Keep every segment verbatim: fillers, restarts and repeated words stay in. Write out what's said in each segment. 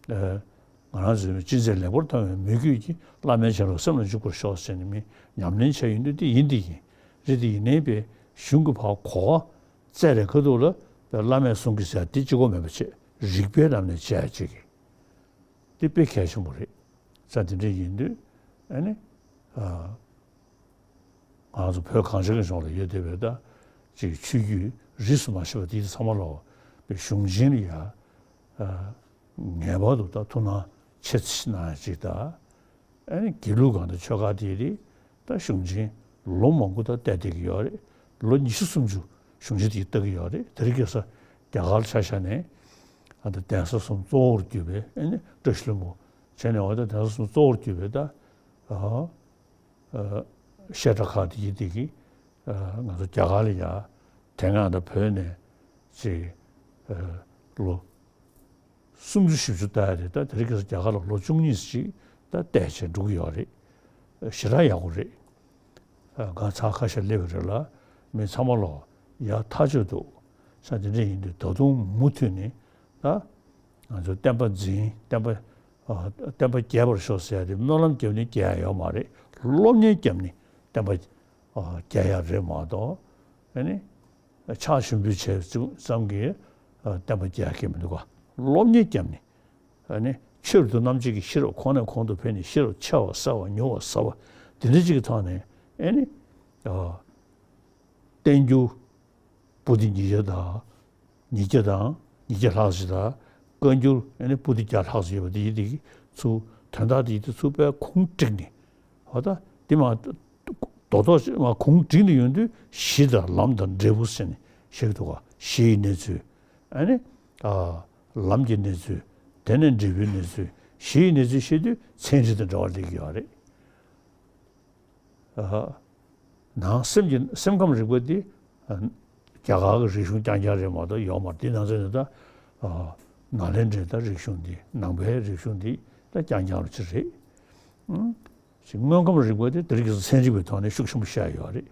ཨ། ང་རང་ཚོའི་ཅི་མཛད་ལེགས་པར་མཐོང་བའི་མོས་གུས་ཀྱིས་བླ་མའི་བྱིན་རླབས་སེམས་ལ་འཇུག་པར་ཤོག་ཟེར་ནས་མི་ཉམས་ལེན་བྱས་ཡོང་དུས་དེ་ཡིན་དེ་ཡིན། རེད་དེ་ཡིན་ནའི་པའི་གཞུང་གི་ཕར་གོ་བ་བཙལ་རེ་ཁ་ཐུག་ལ་པའི་བླ་མས་གསུང་གི་ཟེར་དེ་གཅིག་པོ་མེད་པ་བྱས། རིགས་པའི་ལམ་ནས་བྱས་ཅིག་གི་དེ་དཔེ་གལ་ཆེན་པོ་རེད། ས་དེ་འདྲ་ཡིན་དུས་ཨ་ནི། ཨ། ང་ཚོ་བོད་གངས་ཅན་གྱི་ལྗོངས་ལ་ཡོད་བསྡད་པའི་ད་ཅིག་ཆོས་བརྒྱུད་རིས་སུ་མ་ཆད་པ་དེ་ཚང་མ་ལོག་པའི་གཞུང་ཆེན་ལ་ཡ། ཨ། ངེས་པར་དུ་ད་ཐུགས་སྣང་ཆེ་ཙམ་གནང་ཡ་ཅིག་ད། ཨ་ནི་དགེ་ལུགས་སྒང་དུ་ཆོས་ཁ་དེ་རེད། ད་གཞུང་ཆེན་ལོ་མང་པོ་ད་བལྟས་བསྡད་ཀྱི་ཡོད་རེད། ལོ་ཉི་ཤུ་སུམ་ཅུ་གཞུང་ཆེན་དེ་ལྟ་གི་ཡོད་རེད། དེ་རིང་ཁ་སང་རྒྱ་གར་ལ་ཆ་བཞག་ནས་ཨ་ད་གདན་ས་གསུམ་གཙོ་བོར་གྱུར་པའི་ཨ་ནི་བཀྲ་ཤིས་ལྷུན་པོ་བྱས་ནས་འོ་ད་གདན་ས་གསུམ་གཙོ་བོར་གྱུར་པའི་ད། ཨ། ཨ། བཤད་གྲྭ་ཁག་དེ་ཡིན་དེ་གི། ཨ། ང་ཚོ་རྒྱ་གར་ལ་ཡ་དེ་སྔ་ད་བོད་ནས་ཅིག་ཨ། ལོ་སུམ་ཅུ་བཞི་བཅུ་ལྟ་ཡ་རེད། ད་དེ་རིང་ཁ་སང་རྒྱ་གར་ལ་ལོ་བཅུ་གཉིས་ཅིག་ད་བལྟས་བྱས་འགྲོ་གི་ཡོད་རེད། ཞེ་དྲག་ཡག་པོ་རེད། ཨ། གང་ཚང་ཁ་ཤས་སླེབས་པ་རེད་ལ། མི་ཚང་མ་ལོག་ཡག་ཐག་ཆོད་འདུག་ས་དེ་འདྲ་ཡིན་དུས་ད་དུང་མུ་མཐུད་ནས་ད་ང་ཚོ་བསྟན་པ་འཛིན། བསྟན་པ། ཨ། བསྟན་པ་རྒྱས་པར་ཤོག་ཟེར་ཡ་དེ་སྨོན་ལམ་བརྒྱབ་ནས་རྒྱས་ཡ་ཡོད་མ་རེད། སློབ་གཉེར་བརྒྱབ་ནས་བསྟན་པ། ཨ། རྒྱས་ཡ་རེད་མ་གཏོགས། ཨ་ནི་ཕྱག་ཞུ་འབུལ་བྱས་ཙམ་གྱིས། ཨ། བསྟན་པ་རྒྱས་ཀྱི་མི་འདུག་ག་སློབ་གཉེར་བརྒྱབ་ནས། ཨ་ནི་ཆོས་རབ་ཏུ་རྣམ་འབྱེད་ཀྱི་ཤེས་རབ་གོང་ནས་གོང་དུ་འཕེལ་ནས་ཤེས་རབ་ཆེ་བ་གསལ་བ་མྱུར་བ་ཟབ་པ་དེ་འདྲ་ཅིག་གི་ཐོག་ནས། ཨ་ནི། ཨ། བསྟན་འགྱུར་པོ་ཏི་ཉིས་བརྒྱ་དང་། ཉིས་བརྒྱ་དང་། ཉིས་བརྒྱ་ལྷག་ཅིག་དང་། བཀའ་འགྱུར་ཨ་ནི་པོ་ཏི་བརྒྱ་ལྷག་ཅིག་ཡོད་པ་དེ་ཡིན་དེ་གི་ཚུར་དོན་དག་དེ་ཡིན་དེ་ཚུར་དཔེ་ཁུངས་བསྒྲིགས་ནས། འོ་ད་དེ་མ་རྡོག་རྡོག་ཅིག་མ་ཁུངས་བསྒྲིགས་ནས་ཡོང་དུས་གཞི་དང་ལམ་དང་འབྲས་བུ་ཟེར་ནས་བཤད་ཀྱི་འདུག་ག་གཞི་ཡི་གནས་ཚུལ། ཨ་ནི། ཨ། ལམ་གྱི་གནས་ཚུལ། དེ་ནས་འབྲས་བུའི་གནས་ཚུལ། གཞི་ཡི་གནས་ཚུལ་བཤད་དུས་ཚན་རིག་དང་འབྲེལ་བ་སླེབས་ཀྱི་ཡོད་རེད། ཨ། ནང་སེམས་ཀྱི་སེམས་ཁམས་རིག་པ་འདི། ཨ། རྒྱ་གར་གྱི་རིག་གཞུང་རྐྱང་རྐྱང་རེད་མ་གཏོགས་ཡོད་མ་རེད། འདི་ནང་ཚན་ནི་ད། ཨ། ནཱ་ལེནྡྲའི་ད་རིག་གཞུང་འདི། ནང་པའི་རིག་གཞུང་འདི་ད་རྐྱང་རྐྱང་རུ་ཅིག་རེད། ཨང་། ཅིག་དངོས་ཁམས་རིག་པ་དེ་དེ་རིང་ཁ་སང་ཚན་རིག་པའི་ཐོག་ནས་ཤུགས་ཆེན་པོ་བཤད་ཡོད་རེད།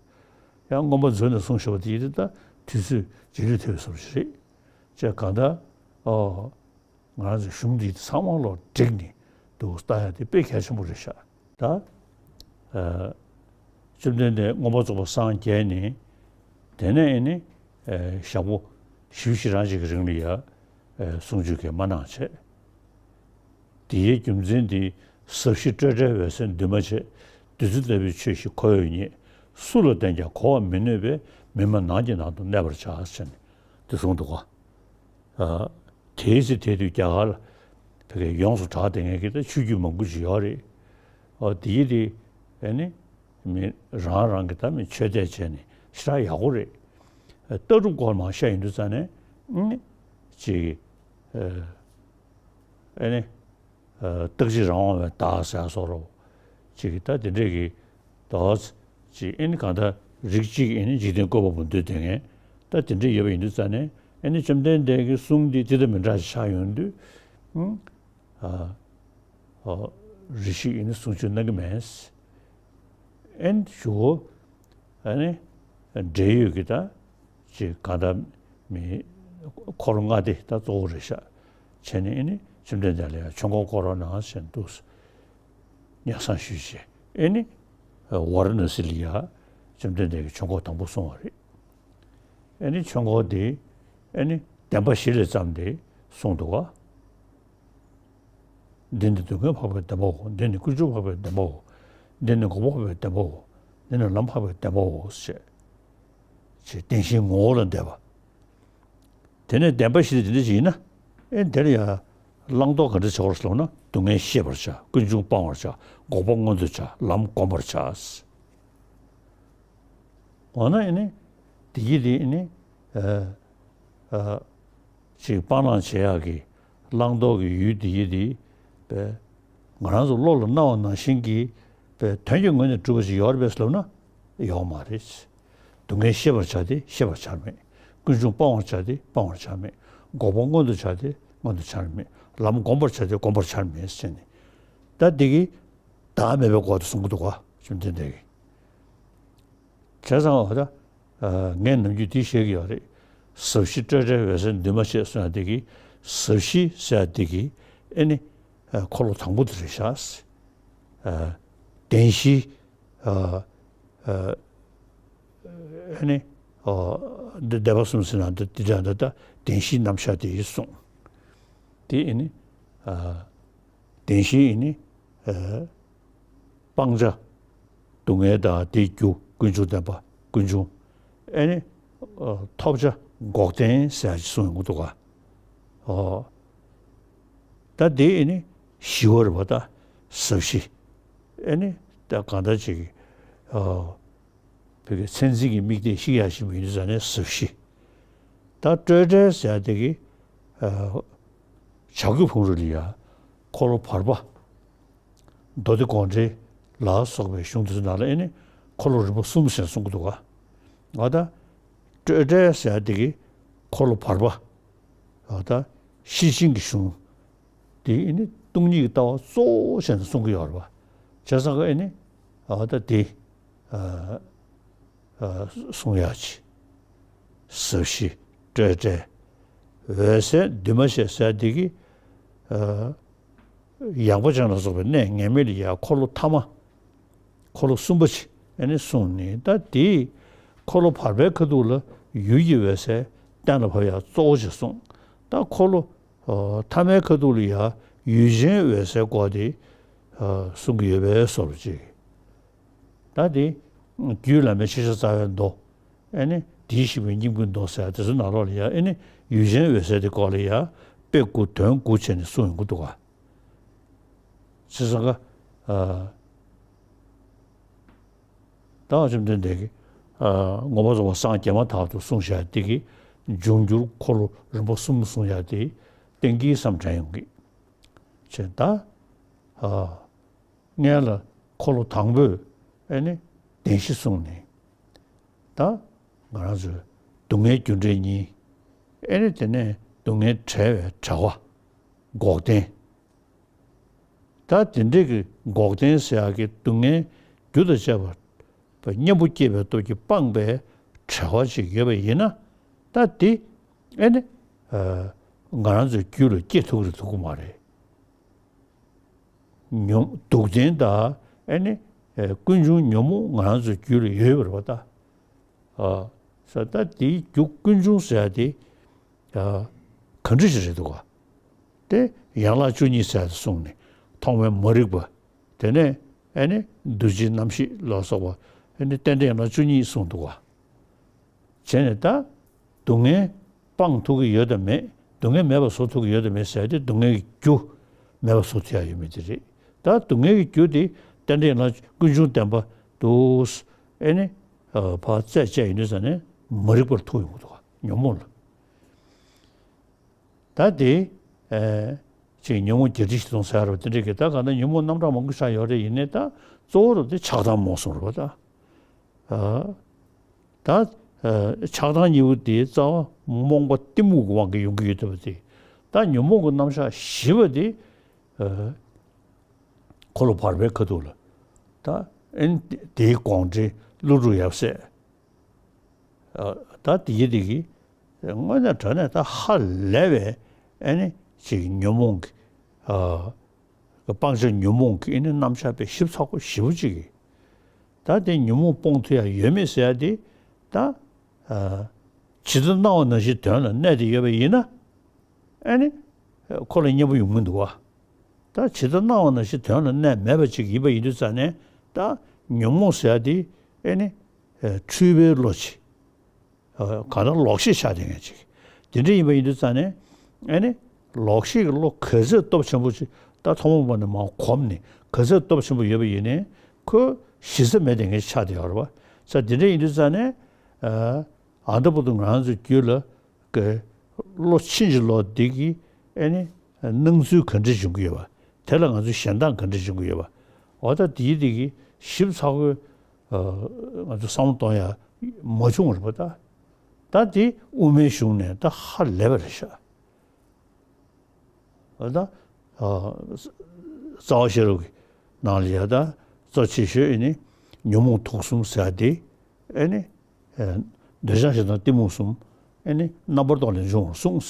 ཡང་མངོན་པ་མཛོད་ནས་གསུངས་བཞག་པ་དེ་ཡིན་ད་དུས་ཚོད་རྗེས་ལུས་ཐེབས་པའི་བཟོ་འདྲ་ཞིག་རེད། ཅེས་གང་ལྟར། ཨོ། ང་རང་ཚོའི་གཞུང་འདི་ཚང་མ་ལོག་བསྒྲིགས་ནས་འདུག་ལྟ་ཡ་དེ་དཔེ་གལ་ཆེན་པོ་རེད་ཤག་ད། ཨ། བཅོམ་ལྡན་འདས་མངོན་པར་རྫོགས་པར་སངས་རྒྱས་ནས། དེ་ནས་ཨེ་ནི། ཨ། ཞག་པོ་བཞི་བཅུ་ཞེ་གྲངས་ཤིག་གི་རིང་ལ་ཡ། ཨ། གསུང་ཆོས་གས་མ་གནང་བྱས། དེའི་རྒྱུ་མཚན་འདི་ཟབ་ཞི་སྤྲོས་བྲལ་འོད་གསལ་འདུས་མ་བྱས། བདུད་རྩི་ལྟ་བུའི་ཆོས་ཤིག་ཁོ་བོས་རྙེད། སུ་ལ་བསྟན་ཀྱང་གོ་བར་མི་ནུས་པས། མི་སྨྲ་ནགས་ཀྱི་ནང་དུ་གནས་པར་བྱ། ཟེར་ནས་འདི་གསུངས་འདུག་ག་ཨ། དེའི་ཚེ་དེ་དུས་རྒྱ་གར་ལ་ཕ་གིར་ཡོངས་སུ་གྲགས་བསྡད་མཁན་གྱི་ད་ཆོས་བརྒྱུད་མང་པོ་ཅིག་ཡོད་རེད། ཨོ། དེའི་དེ་ཨེ་ནི་མི་རང་རང་གི་ད་མི་ཆོས་དད་བྱས་ནས་ཞེ་དྲག་ཡག་པོ་རེད། ཨ། ལྟ་གྲུབ་སྐོར་མང་བཤད་ཡོང་དུས་ཙ་ནས། ཨ་ནི་ཅིག་ཨ། ཨེ་ནི། ཨ། རྟག་གཅིག་རང་དབང་བའི་བདག་ཟེར་བཟོ་འདྲ་ཅིག་གི་ད་དེ་འདྲས་ཀྱི་ད་ཅིག་ཨེ་ནི་གང་ལྟར་རིགས་གཅིག་ཨེ་ནི་འཇིག་རྟེན་བཀོད་པ་པོ་འདོད་བསྡད་མཁན་ད་དེ་འདྲས་ཡོད་པ་ཡིན་དུས་ཙ་ནས། ཨེ་ནི་བཅོམ་ལྡན་འདས་ཀྱི་གསུང་འདི་དེ་དང་མི་འདྲ་ཞིག་ཆགས་ཡོང་དུས། ཨ། ཨ། རེ་ཞིག་ཨེ་ནི་གསུང་ཆོས་གནང་གི་མེད། ཨེ་ནི་ཞུ། ཨ་ནི་འབྲེལ་ཡོད་ཀྱི་ད་ཅིག་གང་ལྟར་མི་འཁོར་ལྔ་སྡེ་ད་གཙོ་བོ་རེད་ཤག་བྱས་ནས་ཨེ་ནི་བཅོམ་ལྡན་འདས་ལ་ཡང་ཆོས་འཁོར་བསྐོར་རོགས་གནང་ཟེར་འདུག་སྙན་སེང་ཞུས་བྱས། ཨེ་ནི་ཝཱ་ར་ཎ་སི་ལ་ཡ་བཅོམ་ལྡན་འདས་ཀྱིས་ཆོས་འཁོར་དང་པོ་གསུངས་པ་རེད། ཨེ་ནི་ཆོས་འཁོར་འདི་ཨེ་ནི་བདེན་པ་བཞི་ལས་བརྩམས་ཏེ་གསུངས་འདུག་ག་འདི་ནི་སྡུག་བསྔལ་འཕགས་པའི་བདེན་པའོ། འདི་ནི་ཀུན་འབྱུང་འཕགས་པའི་བདེན་པའོ། འདི་ནི་འགོག་པ་འཕགས་པའི་བདེན་པའོ། འདི་ནི་ལམ་འཕགས་པའི་བདེན་པའོ་ཞེས། ཅེས་བདེན་བཞིའི་ངོ་བོ་ལ་འདས་པ། དེ་ནས་བདེན་པ་བཞི་དེ་འདི་འདྲ་ཞིག་ཡིན་ན། ཨེ་འདིར་ཡང་བླང་དོར་ག་འདྲ་བྱ་བར་སློབ་ན། སྡུག་བསྔལ་ཤེས་པར་བྱ། ཀུན་འབྱུང་སྤང་བར་བྱ། འགོག་པ་མངོན་དུ་བྱ། ལམ་བསྒོམ་པར་བྱ། འོ་ན་ཨེ་ནི་དེ་གི་དེ་ཨེ་ནི། ཨ། ཨ། ཅིག་སྤང་བླང་བྱེད་ཡག་གི་བླང་དོར་གྱི་ཡུལ་འདི་ཡི་འདི་པས་ང་རང་ཚོ་བློ་ལ་སྣང་བ་ནང་བཞིན་གྱི་པས་དོན་གྱི་ངོས་ནས་གྲུབ་པ་ཞིག་ཡོད་རེད་པས་ལབ་ན་ཡོད་མ་རེད། སྡུག་བསྔལ་ཤེས་པར་བྱ་སྟེ་ཤེས་པར་བྱར་མེད། ཀུན་འབྱུང་སྤང་བར་བྱ་སྟེ་སྤང་བར་བྱར་མེད། འགོག་པ་མངོན་དུ་བྱ་སྟེ་མངོན་དུ་བྱར་མེད། ལམ་བསྒོམ་པར་བྱ་སྟེ་བསྒོམ་པར་བྱར་མེད་ཟེར་ནས། ད་འདི་གི་བདག་མེད་པའི་སྐོར་དུ་གསུང་གི་འདུག་ག་བཅོམ་ལྡན་འདས་ཀྱིས། བྱས་ཙང་འོ་ད། ཨ། ངས་ནམ་རྒྱུན་འདི་བཤད་ཀྱི་ཡོད་རེད། ཟབ་ཞི་སྤྲོས་བྲལ་འོད་གསལ་འདུས་མ་བྱས་གསུང་ཡ་འདི་གི། ཟབ་ཞི་ཟེར་ཡ་འདི་གི་ ཨེ་ནི་འཁོར་ལོ་དང་པོ་དེ་རེད་ཤག་བདེན་བཞི། ཨེ་ནི་འདི་སྡེ་པ་གསུམ་ཟེར་ན་འདི་འདི་འདྲ་འདི་ལྟ་བདེན་བཞིའི་རྣམ་གཞག་དེ་གསུངས། དེ་ཨེ་ནི་བདེན་བཞི་ཨེ་ནི་སྤང་བྱ། སྡུག་བསྔལ་དང་དེའི་རྒྱུ་ཀུན་འབྱུང་བདེན་པ་ཀུན་འབྱུང་། ཨེ་ནི་ཐོབ་བྱ་འགོག་བདེན་ཟེར་ཡ་ཅིག་གསུངས་ཡོང་གི་འདུག་ག་ཨོ། ད་དེ་ཨེ་ནི་ཞི་བ་རེད་པ། ད་ཟབ་ཞི། ཨེ་ནི་ད་གང་ལྟར་ཅིག་ཨོ། བོད་ཀྱི་མཚན་འཛིན་གྱི་དམིགས་གཏད་ཤིག་ཡ་ཞིག་མི་འདུག་ཟེར་ནས་ཟབ་ཞི། ད་སྤྲོས་བྲལ་ཟེར་ཡ་དེ་གི་ཨོ། བྱ་རྒོད་ཕུང་རུ་ལ་ཡ་འཁོར་ལོ་བར་པ། མདོ་སྡེ་དགོངས་འགྲེལ་ལ་སོགས་པའི་གཞུང་དེ་ཚོ་ནང་ལ་ཨེ་ནི་འཁོར་ལོ་རིམ་པ་གསུམ་ཟེར་གསུང་གི་འདུག་ག་ཨ་ད་སྤྲོས་བྲལ་ཟེར་ཡ་དེ་གི་འཁོར་ལོ་བར་པ། ཨ་ད་ཤེར་ཕྱིན་གྱི་གཞུང་དེ་ཨེ་ནི་སྟོང་ཉིད་ཀྱི་ལྟ་བ་གཙོ་བོ་བྱས་ནས་གསུང་གི་ཡོད་རེད་པ། བྱས་ཙང་ཀ་ཨེ་ནི་ཨ་ད་དེ་ཨ་ཨ་གསུང་ཡག་ཅིག་ཟབ་ཞི་སྤྲོས་བྲལ་འོད་གསལ་འདུས་མ་བྱས་ཟེར་ཡ་དེ་གི་ཨ། ཡངས་པ་ཅན་ལ་སོགས་པའི་གནས་ངེས་མེད་ལ་ཡ་འཁོར་ལོ་ཐ་མ། འཁོར་ལོ་གསུམ་པ་ཅིག་ཨེ་ནི་གསུངས་ནས། ད་དེའི་འཁོར་ལོ་བར་པའི་ཁ་ཐུག་ལ་ཡུལ་གྱི་འོད་གསལ་གཏན་ལ་ཕབ་ཡ་གཙོ་བོ་ཅིག་གསུངས། ད་འཁོར་ལོ་ཨོ་ཐ་མའི་ཁ་ཐུག་ལ་ཡ་ཡུལ་ཅན་འོད་གསལ་སྐོར་དེ་ཨོ་གསུང་གི་ཡོད་པའི་བཟོ་འདྲ་ཅིག་ད་དེ་རྒྱུད་བླ་མའི་ཤེས་བྱ་རྩ་བའི་མདོ། ཨེ་ནི་དེའི་ཞིང་པའི་སྙིང་པོའི་མདོ་ཟེར་དེ་ཚོ་ནང་ལོགས་ལ་ཡ་ཨེ་ནི་ཡུལ་ཅན་འོད་གསལ་དེ་སྐོར་ལ་ཡ་དཔེ་དགུ་དོན་དགུ་བྱས་ནས་གསུངས་ཡོང་གི་འདུག་ག་བྱས་ཙང་ཀ་ཨ། ད་བཅོམ་ལྡན་འདས་ཀྱིས་ཨ་མངོན་པར་རྫོགས་པར་སངས་རྒྱས་མ་ཐག་ཏུ་གསུངས་བཞག་དེ་གི་འབྱུང་འགྱུར་འཁོར་ལོ་རིམ་པ་གསུམ་གསུངས་བཞག་དེ་གཏན་འཁེལ་བསམ་དྲན་ཡོང་གི་བྱས་ད་ཨ། སྔོན་ལ་འཁོར་ལོ་དང་པོས་ཨེ་ནི་བདེན་བཞི་གསུངས་ནས། ད་ང་རང་ཚོས་སྡུག་བསྔལ་རྒྱུ་འབྲས་གཉིས། ཨེ་ནི་དེ་ནས་སྡུག་བསྔལ་བྲལ་བའི་བྲལ་བ་འགོག་བདེན། ད་དེ་འདྲས་ཀྱི་འགོག་བདེན་ཟེར་ཡག་གི་སྡུག་བསྔལ་རྒྱུ་དང་བཅས་པ་གཉེན་པོ་སྐྱེས་པའི་སྟོབས་ཀྱིས་སྤངས་པའི་བྲལ་བ་ཅིག་ཡོད་པ་ཡིན་ན། ད་དེ་ཨེ་ནི་ཨ་ང་རང་ཚོའི་རྒྱུད་ལ་སྐྱེ་ཐུབ་ཀྱི་རེད་ཐུབ་ཀྱི་མ་རེད། ཉོན་སྡུག་བདེན་དང་ཨེ་ནི་ཨེ་ཀུན་འབྱུང་ཉོན་མོངས་ང་རང་ཚོའི་རྒྱུད་ལ་ཡོད་པ་རེད་པ་ད། ཨ་ས་ད་དེའི་རྒྱུ་ཀུན་འབྱུང་ཟེར་ཡ་དེ་ཨ་ག་འདྲ་ཞིག་རེད་འདུག་ག་དེ་ཡན་ལག་བཅུ་གཉིས་ཟེར་ཡ་དེ་གསུངས་ནས་ཐོག་མའི་མ་རིག་པ། དེ་ནས་ཨེ་ནི་འདུ་བྱེད་རྣམ་ཤེས་ལ་སོགས་པ་ཨེ་ནི་རྟེན་འབྲེལ་ཡན་ལག་བཅུ་གཉིས་གསུངས་འདུག་ག་བྱས་ནས་ད་སྡུག་བསྔལ་སྤང་ཐུབ་ཀྱི་ཡོད་དམ་མེད། སྡུག་བསྔལ་མེད་པར་བཟོ་ཐུབ་ཀྱི་ཡོད་དམ་མེད་ཟེར་ཏེ་སྡུག་བསྔལ་གྱི་རྒྱུ་མེད་པར་བཟོ་ཐུབ་ཡ་ཡོད་མེད་དེ་རེད། ད་སྡུག་བསྔལ་གྱི་རྒྱུ་དེ་རྟེན་འབྲེལ་ཡན་ལག་ཀུན་འབྱུང་བདེན་པ་འདུག་ཨེ་ནི་ཕར་རྩད་བཅད་ཡིན་དུས་ཙ་ནས་མ་རིག་པར་ཐུག་ཡོང་གི་འདུག་ཉོན་མོངས་ལ། ད་དེ་ཨེ་ཅིག་ཉོན་མོངས་བརྒྱད་ཁྲི་བཞི་སྟོང་ཟེར་བ་དེ་འདྲ་གི་ད་ག་ད་ཉོན་མོངས་རྣམ་གྲངས་མང་པོ་ཆགས་ཡོད་རེད། ཡིན་ནའི་ད་གཙོ་བོ་རུ་དེ་ཆགས་སྡང་རྨོངས་གསུམ་རེད་པ་ད། ཨ། ད་ཨ་ཆགས་སྡང་གཉིས་པོ་དེ་རྩ་བ་རྨོངས་པ་གཏི་མུག་གི་དབང་གིས་ཡོང་གི་ཡོད་བསྡད་པ་དེ། ད་ཉོན་མོངས་ཀྱི་རྣམ་གཞག་བཞི་པ་དེ་ཨ་འཁོར་ལོ་བར་པའི་ཁ་ཐུག་ལ་ད་ཨེ་ནི་དེའི་དགོངས་འགྲེལ་ཀླུ་སྒྲུབ་ཡབ་སྲས། ཨ་ད་དེ་ཡི་དེ་གི་དངོས་གནས་དྲང་གནས་ད་ཧ་ལས་པའི་ཨེ་ནི་ཅིག་ཉོན་མོངས་ཀྱི་ཨ། སྤང་བྱ་ཉོན་མོངས་ཀྱི་ཨེ་ནི་རྣམ་གཞག་དཔེ་ཞིབ་ཚགས་པོ་ཞེ་པོ་ཅིག་གིས། ད་དེ་ཉོན་མོངས་སྤོང་ཐུབ་ཡ་ཡོད་མེད་ཟེར་ཡ་དེ་ད་ཨ་ཇི་ལྟར་སྣང་བ་ནང་བཞིན་དོན་ལ་གནས་ཏེ་ཡོད་པ་ཡིན་ན། ཨེ་ནི་ཁོ་ལ་གཉེན་པོ་ཡོང་གི་འདུག་བ། ད་ཇི་ལྟར་སྣང་བ་ནང་བཞིན་དོན་ལ་གནས་མེད་པ་ཅིག་ཡིན་པ་ཡིན་དུས་ཙ་ནས། ད་ཉོན་མོངས་ཟེར་ཡ་དེ་ཨེ་ནི་འཁྲུལ་པའི་བློ་ཅིག་གང་ལྟར་ལོག་ཤེས་ཆགས་བསྡད་མཁན་ཅིག་དེ་འདྲ་ཡིན་པ་ཡིན་དུས་ཙང་ནས། ཨེ་ནི་ལོག་ཤེས་ཀྱི་བློ་ག་ཚོད་སྟོབས་ཆེན་པོ་ཅིག་ད་ཐོག་མ་བར་ནས་མར་གོམས་ནས་ག་ཚོད་སྟོབས་ཆེན་པོ་ཡོད་པ་ཡིན་ནའི་ཁོ་གཞི་རྩ་མེད་བསྡད་མཁན་ཅིག་ཆགས་བསྡད་ཡོད་རེད་པ། ས་དེ་འདྲ་ཡིན་དུས་ཙང་ནས། ཨ་ད་བར་དུ་ང་རང་ཚོའི་རྒྱུད་ལ་གི་བློ་ཕྱིན་ཅི་ལོག་འདི་གི་ཨེ་ནི་སྣང་ཚུལ་ག་འདྲ་བྱུང་གི་ཡོད་པ། དེ་ལ་ང་ཚོས་ཞེན་སྡང་ག་འདྲ་བྱུང་གི་ཡོད་པ། འོ་ད་དེའི་དེ་གི་ཞིབ་ཚགས་པོའི་ང་ཚོ་བསམ་བློ་གཏོང་ཡ་མ་བྱུང་བ་རེད་པ་ད། ད་དེ་དབུ་མའི་གཞུང་ནས་ད་ཧ་ལས་པ་རེད་ཤག་འོ་ད་རྩ་བ་ཤེས་རབ་ཀྱི་ནང་ལ་ཡ་ད་གཙོ་ཆེ་ཤོས་ཨེ་ནི་ཉོན་མོངས་དུག་གསུམ་ཟེར་ཡ་དེ། ཨེ་ནི་འདོད་ཆགས་ཞེ་སྡང་གཏི་མུག་གསུམ་ཨེ་ནི་རྣམ་པར་རྟོག་ལས་འབྱུང་བར་གསུངས།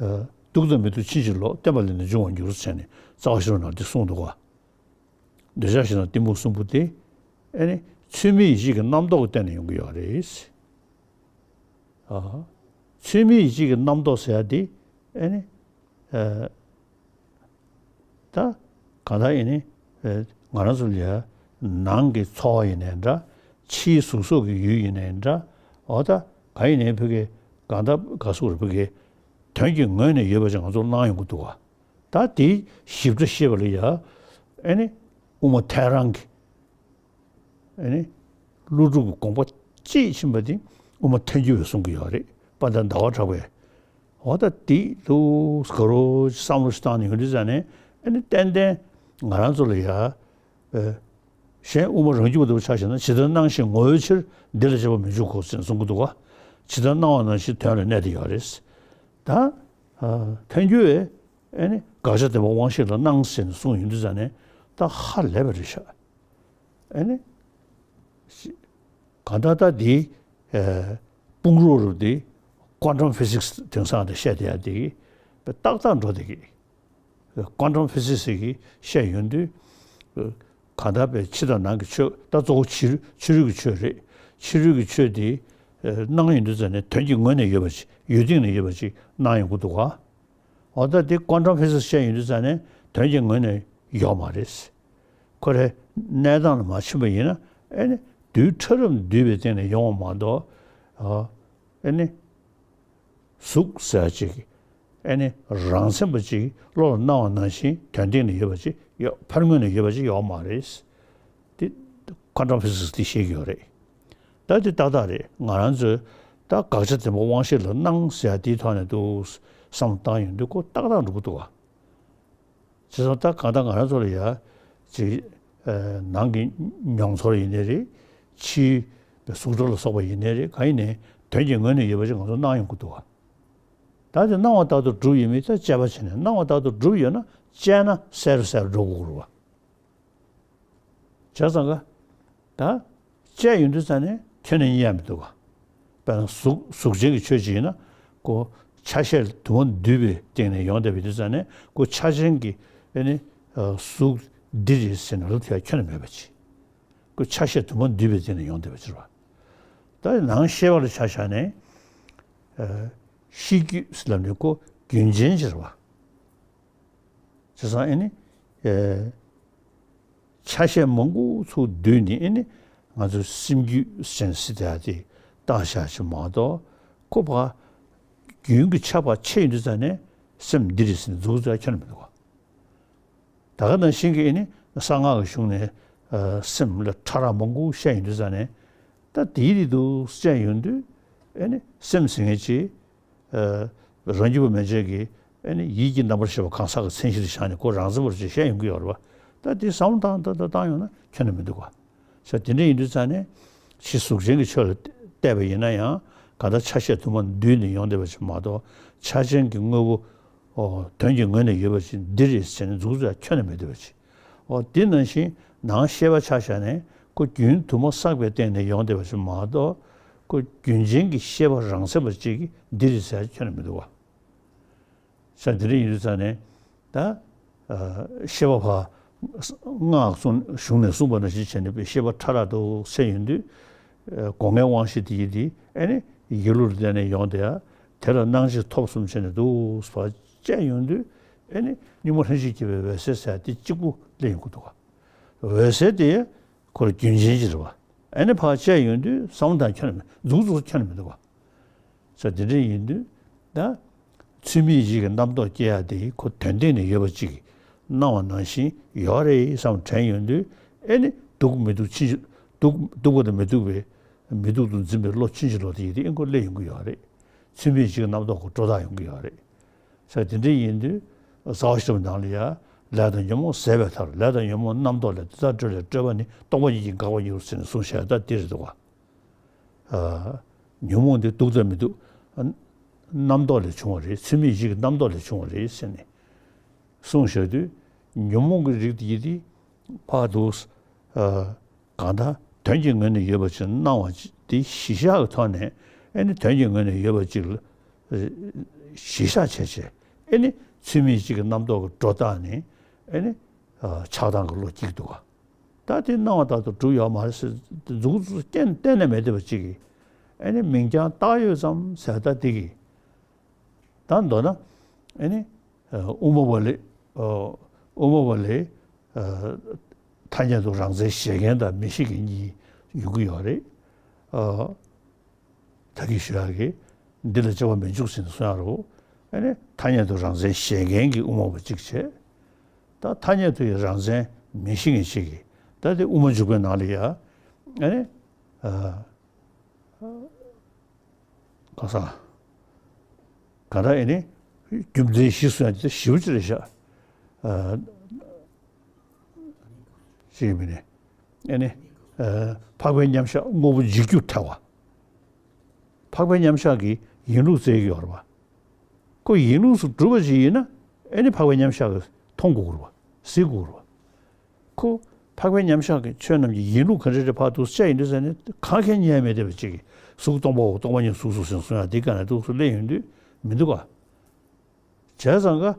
ཨ་ སྡུག་དང་མི་སྡུག་ཕྱིན་ཅི་ལོག་བསྟན་པ་ལས་ནི་འབྱུང་བར་འགྱུར་ཟེར་ནས་རྩ་བ་ཤེས་རབ་ནང་འདི་གསུངས་འདུག་ག། འདོད་ཆགས་ཞེ་སྡང་གཏི་མུག་གསུམ་པོ་དེ་ཨེ་ནི་ཚུལ་མིན་ཡིད་བྱེད་ཀྱི་རྣམ་རྟོག་གི་སྟེང་ནས་ཡོང་གི་ཡོད་རེད། ཨ། ཚུལ་མིན་ཡིད་བྱེད་ཀྱི་རྣམ་རྟོག་ཟེར་ཡ་དེ་ཨེ་ནི། ཨ། ད་གང་ལྟར་ཡིན་ནའི། ཨ། ང་རང་ཚོ་ལ་ཡ་ནང་གི་ཚོར་བ་ཡིན་ནའི་འདྲ། ཕྱིའི་གཟུགས་སོགས་ཀྱི་ཡུལ་ཡིན་ནའི་འདྲ། འོ་ད་ག་ཡིན་ནའི་ཕ་གི་གང་ལྟར་ག་སོགས་རེད། ཕ་གི་དོན་གྱི་ངོས་ནས་ཡོད་པ་ཅིག་ང་ཚོར་སྣང་ཡོང་གི་འདུག་ག། ད་དེའི་ཞིབ་ཕྲ་ཤེས་པ་ལ་ཡ་ཨེ་ནི་དབུ་མ་ཐལ་རང་གི་ཨེ་ནི་ཀླུ་སྒྲུབ་ཀྱི་དགོངས་པ་དཔྱིས་ཕྱིན་པ་དེ་དབུ་མ་ཐལ་འགྱུར་བས་གསུང་གི་ཡོད་རེད། དཔལ་ལྡན་ཟླ་བ་གྲགས་པས། འོ་ད་དེ་ལུགས་ག་རོ་བསམ་བློ་ཞིག་བཏང་ནས་ཡོང་དུས་ཙང་ནས་ཨེ་ནི་ཏན་ཏན་ང་རང་ཚོ་ལ་ཡ། ཨེ། གཞན་དབུ་མ་རང་རྒྱུད་པ་ལྟ་བུ་ཆ་བཞག་ན། ཇི་ལྟར་སྣང་ཞིང་ངོ་བོའི་ཕྱིར། འདི་ལ་དཔྱད་པ་མི་འཇུག་གོ་ཟེར་གསུང་གི་འདུག་ག། ཇི་ལྟར་སྣང་བ་ནང་བཞིན་དོན་ལ་གནས་ཏེ་ཡོད་རེད། ད། ཨ། ཐལ་འགྱུར་བས་ཨེ་ནི་དགག་བྱ་བདེན་པ་དབང་ཤེས་ལ་སྣང་ཟེར་ནས་གསུངས་ཡོང་དུས་ཙང་ནས་ད་ཧ་ལས་པ་རེད་ཤག། ཨེ་ནི། གང་ལྟར་ད་འདི། ཨ། དཔུང་རོགས་རུ་འདི་ཀོན་ཊམ་ཕི་སིག་སི་དེང་སང་དུ་བཤད་བསྡད་ཡ་དེ་གི་ཏག་ཏག་འགྲོ་བསྡད་ཀི། ཀོན་ཊམ་ཕི་སིག་སི་གི་བཤད་ཡོང་དུས། གང་ལྟར་པའི་ཕྱི་དང་ནང་གི་ཆོས། ད་གཙོ་བོ་ཕྱི་ཕྱི་རོལ་གྱི་ཆོས་རེད། ཕྱི་རོལ་གྱི་ཆོས་དེ་སྣང་ཡོང་དུས་ཙང་ནས་དོན་གྱི་ངོས་ནས་ཡོད་པ་ཅིག། ཡུལ་སྟེང་ནས་ཡོད་པ་ཅིག་སྣང་ཡོང་གི་འདུག་ག། འོ་ད་དེ་ཀོན་ཊམ་ཕི་སིག་སི་བཤད་ཡོང་དུས་ཙང་ནས་དོན་གྱི་ངོས་ནས་ཡོད་མ་རེད། ཁོ་རའི་གནས་སྟངས་ལ་མ་ཕྱིན་པ་ཡིན་ན་ཨེ་ནི་རྡུལ་ཕྲ་རབ་འདུས་པའི་སྟེང་ནས་ཡོང་བ་མ་གཏོགས། ཨ། ཨེ་ནི་གཟུགས་ཟེར་ཅིག་ཨེ་ནི་རང་མཚན་པ་ཅིག་བློ་ལ་སྣང་བ་ནང་བཞིན་དོན་སྟེང་ནས་ཡོད་པ་ཅིག་ཡོད། ཕར་ངོས་ནས་ཡོད་པ་ཅིག་ཡོད་མ་རེད། དེ་ཀོན་ཊམ་ཕི་སིག་སི་དེ་བཤད་ཀྱི་ཡོད་རེད། ད་དེ་ཏག་ཏག་རེད། ང་རང་ཚོས་ད་དགག་བྱ་བདེན་པ་དབང་ཤེས་ལ་སྣང་ཟེར་ཡ་དེའི་ཐོག་ནས་འདུག་བསམ་བཏང་ཡོང་དུས་ཁོ་ཏག་ཏག་འགྲོ་གི་འདུག་ག། བྱས་ཙང་ད་གང་ལྟར་ང་རང་ཚོ་ལ་ཡ་ཅིག། ཨ། ནང་གི་མྱོང་ཚོར་ཡིན་ནའི་རེད། ཕྱིའི་གཟུགས་སྒྲ་ལ་སོགས་པ་ཡིན་ནའི་རེད། གང་ཡིན་ནའི་དོན་གྱི་ངོས་ནས་ཡོད་པ་ཅིག་ང་ཚོ་སྣང་ཡོང་གི་འདུག་ག། ད་དེ་སྣང་བ་ལྟར་དུ་གྲུབ་ཡོད་མེད་ད་དཔྱད་པ་བྱས་ནས། སྣང་བ་ལྟར་དུ་གྲུབ་ཡོད་ན་དཔྱད་ན་གསལ་རུ་གསལ་རུ་འགྲོ་དགོས་རེད་བ། བྱས་ཙང་ག། ད་དཔྱད་ཡོང་དུས་ཙང་ནས་ཁྱོན་ནས་རྙེད་ཡ་མི་འདུག་ག། དཔེར་ན་གཟུགས་གཟུགས་ཅན་གྱི་ཆོས་ཅིག་ཡིན་ན་ཁོ་ཆ་ཤས་དུ་མ་འདུས་པའི་སྟེང་ནས་ཡོང་བསྡད་པ་ཡིན་དུས་ཙང་ནས་ཁོ་ཆ་ཅན་གྱི་ཨེ་ནི་གཟུགས་འདི་རེད་ཟེར་ནས་ལབ་ཐུབ་ཡ་ཁྱོན་ནས་མེད་པ་ཅིག། ཁོ་ཆ་ཤས་དུ་མ་འདུས་པའི་སྟེང་ནས་ཡོང་བསྡད་པ་ཅིག་རེད་བ། ད་ནང་ཤེས་པ་ལ་ཆ་བཞག་ནས། ཨ། ཤེས་རྒྱུད་ཟེར་ལབ་ནས་ཁོ་རྒྱུན་ཅན་ཅིག་རེད་བ། བྱས་ཙང་ཨེ་ནི། ཨེ། ཆ་ཤས་མང་པོ་ཚུར་བསྡུས་ནས་ཨེ་ནི་ང་ཚོ་སེམས་རྒྱུད་ཟེར་ནས་ཟེར་དེ་བཏང་བཞག་ཅིག་མ་གཏོགས། ཁོ་ཕར་རྒྱུན་གྱི་ཆ་ཕར་ཕྱེ་ཡོང་དུས་ཙང་ནས་སེམས་འདི་རེད་ཟེར་ནས་འཛུགས་ཚུལ་ཁྱོན་ནས་མི་འདུག་ག། ད་ག་ནང་བཞིན་གྱི་ཨེ་ནི་གསང་སྔགས་ཀྱི་གཞུང་ནས། ཨ། སེམས་ལ་ཕྲ་རགས་མང་པོ་བཤད་ཡོང་དུས་ཙང་ནས། ད་དེའི་རིགས་དུ་དཔྱད་ཡོང་དུས་ཨེ་ནི་སེམས་ཟེར་མཁན་ཅིག། ཨ། རང་རྒྱུད་པ་མན་ཆད་ཀྱིས་ཨེ་ནི་ཡིད་ཀྱི་རྣམ་པར་ཤེས་པ་གང་ཟག་གི་མཚན་གཞིར་བཞག་ནས་ཁོ་རང་མཚན་པར་ཅིག་བཤད་ཡོང་གི་ཡོད་རེད་བ། ད་དེ་བསམ་བློ་བཏང་བཏང་བཏང་ཡོང་ན་ཁྱོན་ནས་མི་འདུག་ག། ས་དེ་འདྲ་ཡིན་དུས་ཙང་ནས་ཕྱི་གཟུགས་ཅན་གྱི་ཆོས་ལ་བལྟས་པ་ཡིན་ན་ཡང་གང་ལྟར་ཆ་ཤས་དུ་མ་འདུས་ནས་ཡོང་བསྡད་པ་ཅིག་མ་གཏོགས། ཆ་ཅན་གྱི་དངོས་པོ། ཨོ། དོན་གྱི་ངོས་ནས་ཡོད་པ་ཅིག་འདི་རེད་ཟེར་ནས་འཛུགས་ཚུལ་ཁྱོན་ནས་མི་འདུག་པ་ཅིག། ཨོ། དེ་ནང་བཞིན་ནང་ཤེས་པ་ཆ་བཞག་ནས་ཁོ་རྒྱུན་དུ་མ་བསགས་པའི་སྟེང་ནས་ཡོང་བསྡད་པ་ཅིག་མ་གཏོགས། ཁོ་རྒྱུན་ཅན་གྱི་ཤེས་པ་རང་མཚན་པ་ཅིག་གིས་འདི་རེད་ཟེར་ཁྱོན་ནས་མི་འདུག་པ། ས་དེ་འདྲ་ཡིན་དུས་ཙང་ནས་ད། ཨ། ཤེས་པ་ཕར་སྔགས་གསུང་གཞུང་ནས་གསུངས་པ་ནང་བཞིན་བྱས་ནས་ཤེས་པ་ཕྲ་རགས་འདུག་སེ་ཡོང་དུས། ཨ། སྒོ་ལྔའི་དབང་ཤེས་དེ་ཡིས་དེ་ཨེ་ནི་ཡིད་བློ་ལ་བརྟེན་ནས་ཡོང་བསྡད་ཡ། དེ་ལ་སྣང་མཆེད་ཐོབ་གསུམ་བྱས་ནས་འདུག་ཕར་དཔྱད་ཡོང་དུས་ཨེ་ནི་གཉུག་མ་ལྷན་ཅིག་སྐྱེས་པའི་འོད་གསལ་ཟེར་ཡ་དེ་གཅིག་པུ་སླེབས་ཡོང་གི་འདུག་ག། འོད་གསལ་དེ་ཁོ་རང་རྒྱུན་ཅན་ཅིག་རེད་བ། ཨེ་ནི་ཕར་དཔྱད་ཡོང་དུས་བསམ་བློ་བཏང་ཁྱོན་ནས་མི་འཛུགས་འཛུགས་ཁྱོན་ནས་མི་འདུག་བ། ས་དེ་འདྲ་ཡིན་དུས་ད། ཚུལ་མིན་ཡིད་ཀྱི་རྣམ་རྟོག་སྐྱེ་ཡ་དེ་ཁོ་དོན་སྟེང་ནས་ཡོད་པ་ཅིག་སྣང་བ་ནང་བཞིན་ཡོད་རེད་བསམ་དྲན་ཡོང་དུས་ཨེ་ནི་སྡུག་མི་སྡུག་ཕྱིན་ཅི། སྡུག་སྡུག་པ་དང་མི་སྡུག་པའི་མི་སྡུག་ཏུ་འཛིན་པའི་བློ་ཕྱིན་ཅི་ལོག་དེ་ཡིན་དུས་ཨེ་ཁོ་སླེབས་ཡོང་གི་ཡོད་རེད། ཚུལ་མིན་ཡིད་ཀྱི་རྣམ་རྟོག་ཁོ་སྒྲོ་བཏགས་ཡོང་གི་ཡོད་རེད། ས་དེ་འདྲ་ཡིན་དུས་རྩ་བ་ཤེས་རབ་ནང་ལ་ཡ། ལས་དང་ཉོན་མོངས་ཟད་པའི་མཐར། ལས་དང་ཉོན་མོངས་རྣམ་རྟོག་ལས། འདི་དག་སྤྲོས་ལས་སྤྲོས་པ་ནི། རྟོག་པ་ཉིད་ཀྱིས་འགག་པར་འགྱུར་ཟེར་ནས་གསུངས་བཞག་ད་འདི་རེད་འདུག་ག། ཨ། ཉོན་མོངས་འདི་སྡུག་དང་མི་སྡུག་རྣམ་རྟོག་ལས་བྱུང་བ་རེད། ཚུལ་མིན་ཡིད་ཀྱི་རྣམ་རྟོག་ལས་བྱུང་བ་རེད་ཟེར་ནས་གསུངས་བཞག་དུས། ཉོན་མོངས་ཀྱི་རིགས་དེ་ཡིན་དུས་ཕར་དུ། ཨ། གང་ལྟར་དོན་གྱི་ངོས་ནས་ཡོད་པ་ཅིག་སྣང་བ་ཅིག་དེ་གཞི་བཞག་གི་ཐོག་ནས་ཨེ་ནི་དོན་གྱི་ངོས་ནས་ཡོད་པ་ཅིག་ལ། ཨ། གཞི་བཞག་བྱས་བྱས་ ཨེ་ནི་ཚུལ་མིན་གཅིག་གི་རྣམ་རྟོག་གི་སྒྲོ་བཏགས་ནས་ཨེ་ནི་ཆགས་སྡང་གི་བློ་སྐྱེ་གི་འདུག་ག། ད་དེ་སྣང་བ་ལྟར་དུ་གྲུབ་ཡོད་མ་རེད་ཟེར་མཛུབ་གུ་གཏན་གཏན་ནས་མི་བདེ་བ་གཅིག་གིས། ཨེ་ནི་མིང་རྐྱང་བཏགས་ཡོད་ཙམ་ཟེར་ད་འདི་གིས། ད་མདོར་ན་ཨེ་ནི་དབུ་མ་པ་ལས་དབུ་མ་པ་ལས་ཐ་སྙད་དུ་རང་མཚན་བཞེད་མཁན་དང་མི་བཞེད་མཁན་གཉིས་ཡོང་གི་ཡོད་རེད། ད་གིན་ཞུ་ཡག་གི་འདི་ལ་དཔྱད་པ་མི་འཇུག་ཟེར་ནས་གསུང་ཡག་རེད། ཨེ་ནི་ཐ་སྙད་དུ་རང་མཚན་བཞེད་མཁན་གྱི་དབུ་མ་པ་གཅིག་བྱས། ད་ཐ་སྙད་དུ་ཡི་རང་མཚན་མི་བཞེད་མཁན་གཅིག་གིས་ད་དེ་དབུ་མ་འཇུག་པའི་ནང་ལ་ཡ་ཨེ་ནི་ག་ས་ག་ད་ཨེ་ནི་རྒྱུ་མཚན་བཞི་གསུང་ཡག་དེ་ཞེ་པོ་ཅིག་རེད་ཤག། ཅིག་མིན་ནས་ཨེ་ནི་འཕགས་པའི་མཉམ་གཞག་དངོས་པོ་འཇིག་རྒྱུར་ཐལ་བ། འཕགས་པའི་མཉམ་གཞག་གི་ཡིན་ལུགས་བཙལ་གྱི་ཡོད་རེད་པ། ཁོ་ཡིན་ལུགས་སུ་གྲུབ་པ་ཞིག་ཡིན་ན་ཨེ་ནི་འཕགས་པའི་མཉམ་གཞག་གིས་མཐོང་དགོས་རེད་པ། གཟིགས་དགོས་རེད་པ། ཁོ་འཕགས་པའི་མཉམ་གཞག་གི་ཆོས་རྣམས་ཀྱི་ཡིན་ལུགས་ག་འདྲ་རེད་ཕར་འདུག་དཔྱད་ཡིན་དུས་ཟེར་ནས་གང་གང་ཉན་མི་བདེ་བ་ཅིག་གིས་གཟུགས་སྟོང་པའོ། སྟོང་པ་ཉིད་གཟུགས་སོ་ཟེར་གསུང་ཡག་འདི་ག་ནས་འདུག་སུ་སླེབས་ཡོང་དུས་མི་འདུག་ག། བྱས་ཙང་ཀ།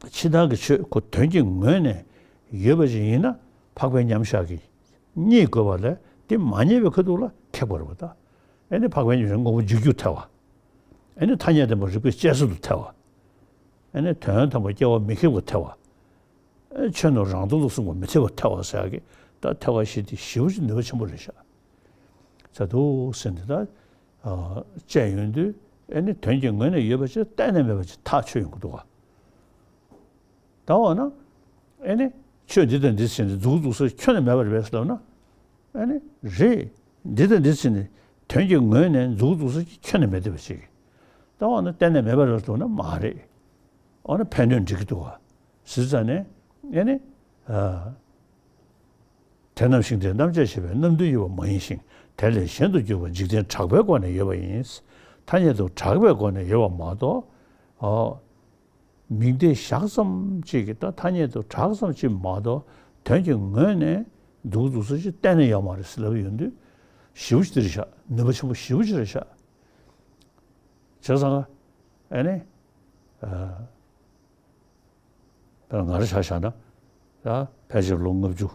ཕྱི་ནང་གི་ཆོས་ཁོ་དོན་གྱི་ངོས་ནས་ཡོད་པ་ཞིག་ཡིན་ན་འཕགས་པའི་མཉམ་གཞག་གིས་རྙེད་དགོས་པ་ལས་དེ་མ་རྙེད་པའི་ཁ་ཐུག་ལ་ཁེགས་པ་རེད་པ། ད་ཨེ་ནི་འཕགས་པའི་མཉམ་གཞག་དངོས་པོ་འཇིག་རྒྱུར་ཐལ་བ། ཨེ་ནི་ཐ་སྙད་བདེན་པ་རིགས་པས་དཔྱད་བཟོད་དུ་ཐལ་བ། ཨེ་ནི་དོན་དམ་པར་སྐྱེ་བ་མི་ཁེགས་པར་ཐལ་བ། ཨེ་ཆོས་རྣམས་རང་སྟོང་དུ་གསུངས་པ་མི་འཐད་པར་ཐལ་བ་ཟེར་ཡག་གི་ད་ཐལ་བ་བཞི་དེ་ཞེ་པོ་ཅིག་ནུས་པ་ཆེན་པོ་རེད་ཤག། ཟེར་འདུག་ཟེར་ནས་ད་དཔྱད་ཡོང་དུས་ཨེ་ནི་དོན་གྱི་ངོས་ནས་ཡོད་པ་ཅིག་གཏན་ནས་མེད་པ་ཅིག་ཐག་ཆོད་ཡོང་གི་འདུག་ག། ད་འོ་ན་ཨེ་ནི་ཆོས་འདི་དང་འདི་ཟེར་ནས་མཛུབ་གུ་འཛུགས་ས་ཁྱོན་ནས་མེད་པ་རེད་པས་ལབ་ན། ཨེ་ནི་རེད། འདི་དང་འདི་ཟེར་ནས་དོན་གྱི་ངོས་ནས་མཛུབ་གུ་འཛུགས་ས་ཁྱོན་ནས་མེད་བསྡད་པ་ཅིག། ད་འོ་ན་གཏན་ནས་མེད་པ་རེད་ལབ་ན་མ་རེད། འོ་ན་ཕན་གནོད་འགྲིག་གི་འདུག་ག། ཟེར་ཙང་ནས་ཨེ་ནི། དེ་རྣམས་ཤིང་རྟའི་རྣམ་དཔྱད་བྱས་པས་རྣམ་འདུལ་ཡོད་པ་མ་ཡིན་ཞིང་། དེ་ལས་གཞན་དུ་གྱུར་པ་འཇིག་རྟེན་གྲགས་པའི་སྒོ་ནས་ཡོད་པ་ཡིན། ཐ་སྙད་དུ་གྲགས་པའི་སྒོ་ནས་ཡོད་པ་མ་གཏོགས། ཨོ། མིང་བརྡས་བཞག་ཙམ་གཅིག་གིས་ད་ཐ་སྙད་དུ་གྲགས་ཙམ་གཅིག་མ་གཏོགས་དོན་གྱི་ངོས་ནས་འདུག་འདུག་ས་ཅིག་གཏན་ནས་ཡོད་མ་རེད་ཟེར་ལབ་ཡོང་དུས་ཞེ་པོ་ཅིག་རེད་ཤག། ནུས་པ་ཆེན་པོ་ཞེ་པོ་ཅིག་རེད་ཤག། བྱས་ཙང་ཨེ་ནི། དཔེར་ང་རང་ཆ་བཞག་ན། ད་ཕལ་ཆེར་ལོ་ལྔ་བཅུ།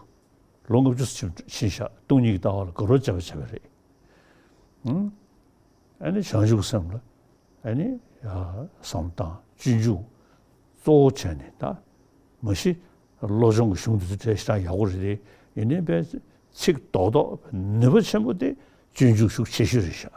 ལོ་ལྔ་བཅུ་ཕྱིན་ཕྱིན་ཤག། སྟོང་ཉིད་ཀྱི་ལྟ་བ་ལ་དགའ་རབ་བྱས་པ་བྱས་པ་རེད། ཨང་། ཨ་ནི་བྱང་ཆུབ་སེམས་ལ་ཨ་ནི་ཡ་བསམ་བཏང་སྤྱོད་འཇུག་གཙོ་བོ་བྱས་ནས་ད་མ་གཞི་བློ་སྦྱོང་གི་གཞུང་དེ་ཚོ་དེ་ཞེ་དྲག་ཡག་པོ་རེད་དེ། ཡིན་ནའི་དཔེ་ཚིག་རྡོག་རྡོག་ནུས་པ་ཆེན་པོ་དེ་སྤྱོད་འཇུག་ཤུགས་ཆེ་ཤོས་རེད་ཤག།